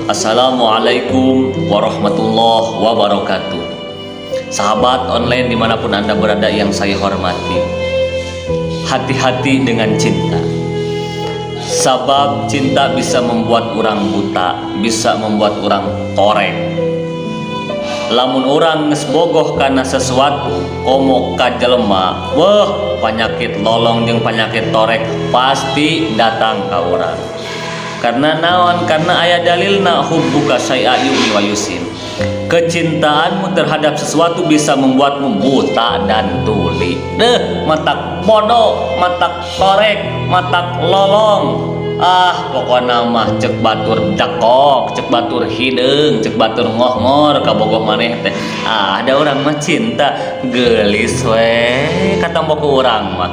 Assalamualaikum warahmatullahi wabarakatuh. Sahabat online dimanapun Anda berada yang saya hormati, hati-hati dengan cinta. Sabab cinta bisa membuat orang buta, bisa membuat orang torek. Lamun urang geus bogoh kana sesuatu, komo ka jelema, wah, penyakit lolong jeung penyakit torek pasti datang ka urang. Karena naon? Karena aya dalilna, hubbuka syai'a yu'mi wa yusim. Kecintaanmu terhadap sesuatu bisa membuatmu buta dan tuli. Deh, matak bodoh, matak torek, matak lolong. Ah, pokokna mah cek batur dakok, cek batur hideung, cek batur ngohngor kabogoh maneh teh. Ah, ada urang mah cinta geulis we katampo ku urang mah.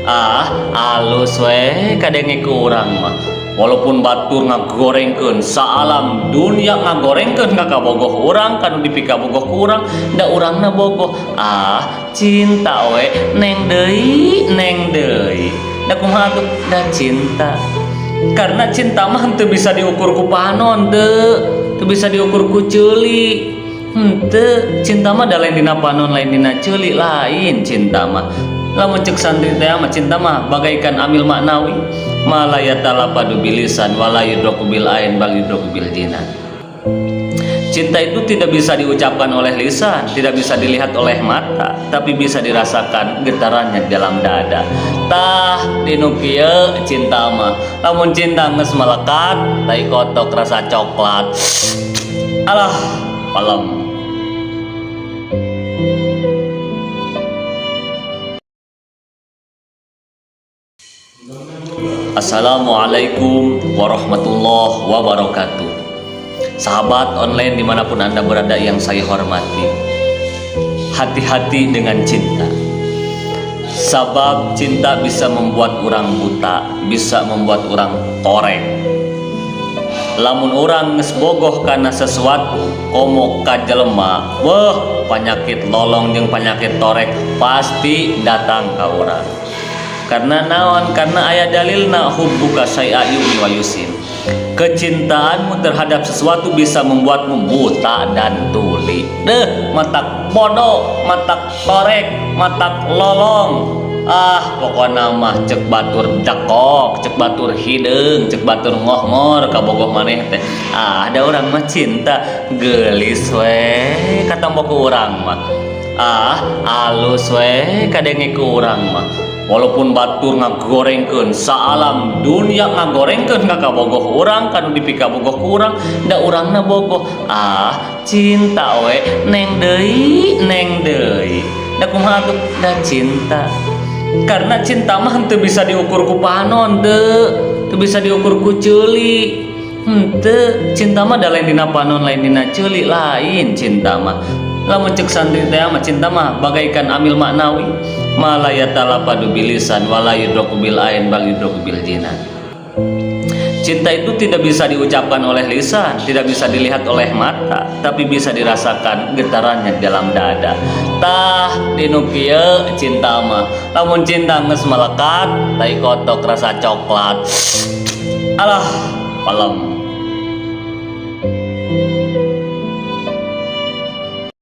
Ah, alus we kadenge ku urang mah. Walaupun batur ngagorengkeun saalam dunia ngagorengkeun ka kabogoh urang, kanu dipikabogoh ku urang, da urangna bogoh. Ah, cinta we, neng deui, neng deui. Da kumaha atuh? Da cinta. Karena cinta mah henteu bisa diukur ku panon teu, teu bisa diukur ku ceuli. Henteu, cinta mah da lain dina panon, lain dina ceuli, lain cinta mah. Lamun cek santri teh mah, cinta mah bagaikan amil maknawi, ma la yatalafadu bilisan wala yudraku bil ain bal yudraku bil jinan. Cinta itu tidak bisa diucapkan oleh lisan, tidak bisa dilihat oleh mata, tapi bisa dirasakan getarannya di dalam dada. Tah, dinu kieu cinta mah. Lamun cinta geus melekat, tai kotok rasa coklat. Alah, palem. Assalamualaikum warahmatullahi wabarakatuh. Sahabat online dimanapun Anda berada yang saya hormati, hati-hati dengan cinta. Sabab cinta bisa membuat orang buta, bisa membuat orang torek. Lamun urang geus bogoh kana sesuatu, komo ka jelema, wah, penyakit lolong jeung penyakit torek pasti datang ka urang. Karena naon? Karena aya dalilna, hubbuka syai'a yu'mi wa yusim. Kecintaanmu terhadap sesuatu bisa membuatmu buta dan tuli. Deh, matak bodoh, matak torek, matak lolong. Ah, pokokna mah cek batur dakok, cek batur hideung, cek batur ngohngor kabogoh maneh teh. Ah, ada urang mah cinta geulis we katampo ku urang mah. Ah, alus we kadenge ku urang mah. Walaupun batur ngagorengkeun saalam dunia ngagorengkeun ka kabogoh urang, kanu dipikabogoh ku urang, da urangna bogoh. Ah, cinta we, neng deui, neng deui. Da kumaha atuh? Da cinta. Karena cinta mah henteu bisa diukur ku panon teu, teu bisa diukur ku ceuli. Henteu, cinta mah da lain dina panon, lain dina ceuli, lain cinta mah. Lamun cek santri teh mah, cinta mah bagaikan amil maknawi, ma la yatalafadu bilisan wala yudraku bil ain bal yudraku bil jinan. Cinta itu tidak bisa diucapkan oleh lisan, tidak bisa dilihat oleh mata, tapi bisa dirasakan getarannya di dalam dada. Tah, dinu kieu cinta mah. Lamun cinta geus melekat, tai kotok rasa coklat. Alah, palem.